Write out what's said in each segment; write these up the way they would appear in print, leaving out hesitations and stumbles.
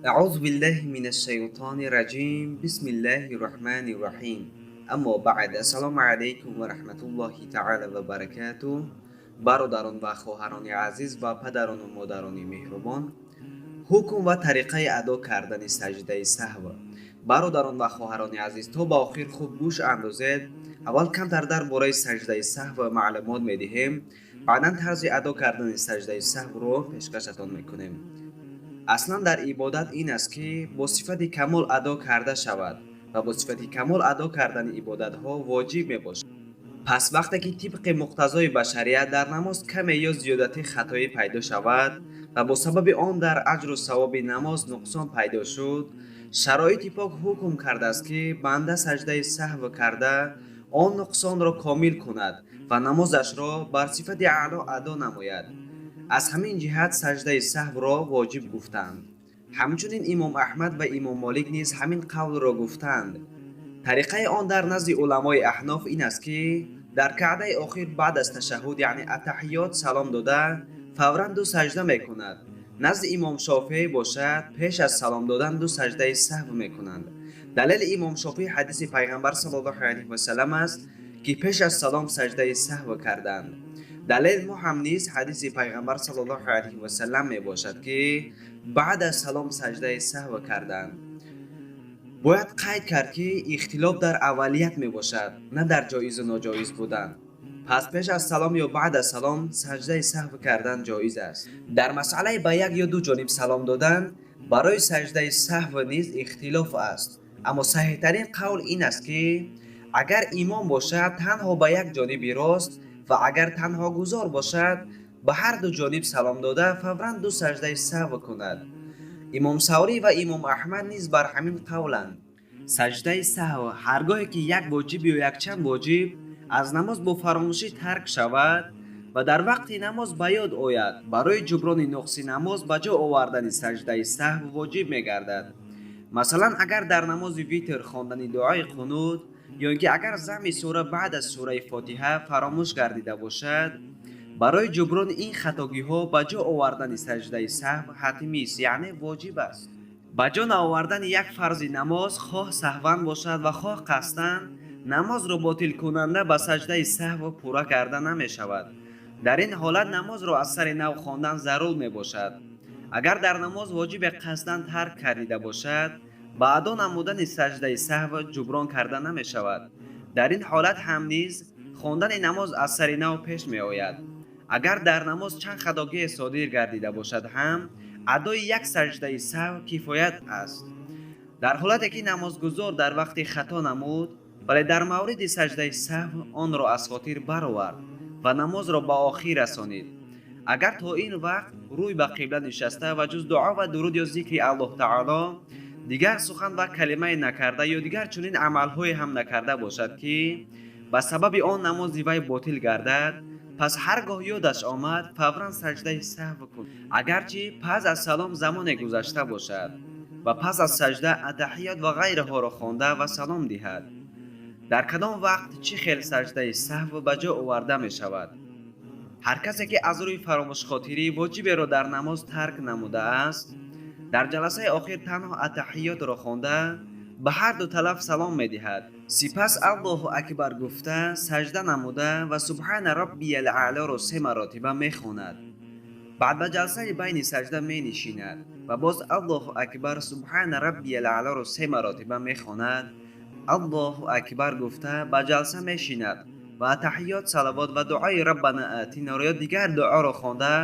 Аъузу биллаҳи минаш шайтони раҷим. Бисмиллаҳи раҳмани раҳим. Аммо баъд, ассалому алайкум ва раҳматуллоҳи таъала ва баракатуҳ. Бародарон ва хоҳарони азиз ва падарону модарони меҳрубон, ҳукм ва тариқаи адо кардани саҷдаи саҳв. Бародарон ва хоҳарони азиз, то ба охир хуб гӯш андозед. Аввал камтар дар бораи саҷдаи саҳв маълумот медиҳем, баъдан тарзи адо кардани саҷдаи саҳвро пешкашатон мекунем. Аслан дар ибодат ин аст, ки бо сифати камол адо карда шавад ва бо сифати камол адо кардани ибодатҳо воҷиб мебошад. Пас вақте ки тибқи муқтазои башарият дар намоз каме ё зиёдатӣ хатоӣ пайдо шавад ва бо сабаби он дар аҷру савоби намоз нуқсон пайдо шуд, шароити пок ҳукм кардааст, ки банда саҷдаи саҳв карда, он нуқсонро комил кунад ва намозашро бар сифати аъло адо намояд. Аз ҳамин ҷиҳат саҷдаи саҳвро воҷиб гуфтанд. Ҳамчунин имом Аҳмад ва имом Молик низ ҳамин қавлро гуфтанд. Тариқаи он дар назди уламои аҳноф ин аст, ки дар ракъаи охир баъд аз ташаҳҳуд, яъне аттаҳиёт, салом дода, фавран ду саҷда мекунад. Назди имом Шофеӣ бошад, пеш аз салом додан ду саҷдаи саҳв мекунанд. Далели имом Шофеӣ ҳадиси пайғамбар саллаллоҳу алайҳи васаллам аст, ки пеш аз салом саҷдаи саҳв карданд. Далели мо ҳам низ ҳадиси пайғамбар саллаллоҳу алайҳи васаллам мебошад, ки баъд аз салом саҷдаи саҳв карданд. Бояд қайд кард, ки ихтилоф дар аввалият мебошад, на дар ҷоизу ноҷоиз будан. Пас пеш аз салом ё баъд аз салом саҷдаи саҳв кардан ҷоиз аст. Дар масъалаи ба як ё ду ҷониб салом додан барои саҷдаи саҳв низ ихтилоф аст, аммо саҳиҳтарин қавл ин аст, ки агар имом бошад, танҳо ба як ҷониби рост ва агар танҳо гузор бошад, ба ҳар ду ҷониб салом дода, фавран ду саҷдаи саҳв кунад. Имом Саврӣ ва имом Аҳмад низ бар ҳамин қавланд. Саҷдаи саҳв ҳаргоҳе ки як воҷиб ё якчанд воҷиб аз намоз бо фаромӯшӣ тарк шавад ва дар вақти намоз ба ёд ояд, барои ҷуброни нуқси намоз ба ҷо овардани саҷдаи саҳв воҷиб мегардад. Масалан, агар дар намози витр хондани дуои қунут ё ин ки агар замми сура баъд аз сураи Фотиҳа фаромӯш гардида бошад, барои ҷуброни ин хатогиҳо ба ҷо овардани саҷдаи саҳв ҳатмист, яъне воҷиб аст. Ба ҷо наовардани як фарзи намоз, хоҳ саҳван бошад ва хоҳ қасдан, намозро ботилкунанда ба саҷдаи саҳв пурра карда намешавад. Дар ин ҳолат намозро аз сари нав хондан зарур мебошад. Агар дар намоз воҷибе қасдан тарк кардида бошад, ба адо намудани саҷдаи саҳв ҷуброн карда намешавад. Дар ин ҳолат ҳам низ хондани намоз аз сари нав пеш меояд. Агар дар намоз чанд хатогие содир гардида бошад ҳам, адои як саҷдаи саҳв кифоят аст. Дар ҳолате ки намозгузор дар вақти хато намуд, вале дар мавриди саҷдаи саҳв онро аз хотир баровард ва намозро ба охир расонид, агар то ин вақт рӯй ба қибла нишаста ва ҷуз дуо ва дуруд ё зикри Аллоҳ таоло дигар сухан ва калимае накарда ё дигар чунин амалҳое ҳам накарда бошад, ки ба сабаби он намози вай ботил гардад, пас ҳар гоҳ ёдаш омад, фавран саҷдаи саҳв кун, агарчи пас аз салом замоне гузашта бошад, ва пас аз саҷда аттаҳиёт ва ғайраҳоро хонда ва салом диҳад. Дар кадом вақт чӣ хел саҷдаи саҳв ба ҷо оварда мешавад? Ҳар касе ки аз рӯи фаромӯшхотирӣ воҷиберо дар намоз тарк намудааст, дар ҷаласаи охир танҳо аттаҳиётро хонда, ба ҳар ду тараф салом медиҳад. Сипас Аллоҳу акбар гуфта, саҷда намуда ва субҳана роббиял аълоро се маротиба мехонад. Баъд ба ҷалсаи байни саҷда менишинад ва боз Аллоҳу акбар, субҳана роббиял аълоро се маротиба мехонад. Аллоҳу акбар гуфта, ба ҷалса мешинад ва аттаҳиёт, салавот ва дуои раббана атинаро ё дигар дуоро хонда,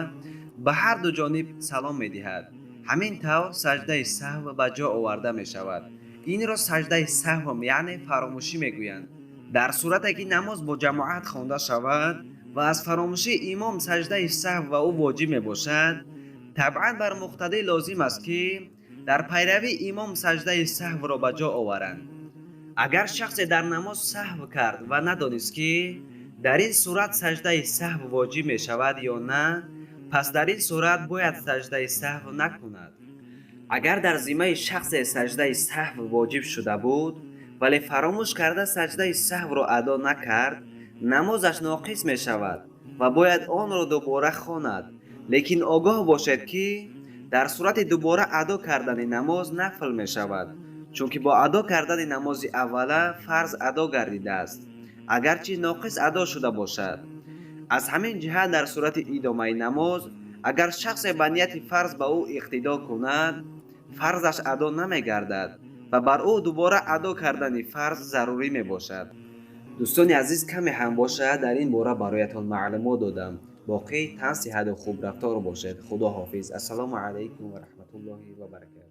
ба ҳар ду ҷониб салом медиҳад. Ҳамин тавр саҷдаи саҳв ба ҷо оварда мешавад. Инро саҷдаи саҳв, яъне фаромӯшӣ, мегӯянд. Дар сурате ки намоз бо ҷамоат хонда шавад ва аз фаромӯшии имом саҷдаи саҳв ба ӯ воҷиб мебошад, табъан бар муқтадӣ лозим аст, ки дар пайравии имом саҷдаи саҳвро ба ҷо оваранд. Агар шахсе дар намоз саҳв кард ва надонист, ки дар ин сурат саҷдаи саҳв воҷиб мешавад ё на, пас дар ин сурат бояд саҷдаи саҳв накунад. Агар дар зиммаи шахсе саҷдаи саҳв воҷиб шуда буд, вале фаромӯш карда саҷдаи саҳвро адо накард, намозаш ноқис мешавад ва бояд онро дубора хонад. Лекин огоҳ бошед, ки Дар сурати дубора адо кардани намоз нафл мешавад, чунки бо адо кардани намози аввала фарз адо гардидааст, агарчи ноқис адо шуда бошад. Аз ҳамин ҷиҳат дар сурати идомаи намоз агар шахсе ба нияти фарз ба ӯ иқтидо кунад, фарзаш адо намегардад ва бар ӯ дубора адо кардани фарз зарурӣ мебошад. Дӯстони азиз, каме ҳам бошад, дар ин бора бароятон маълумот додам. Боқӣ тан сиҳату хубрафтор бошед. Худо ҳофиз. Ассалому алайкум ва раҳматуллоҳи ва баракатуҳ.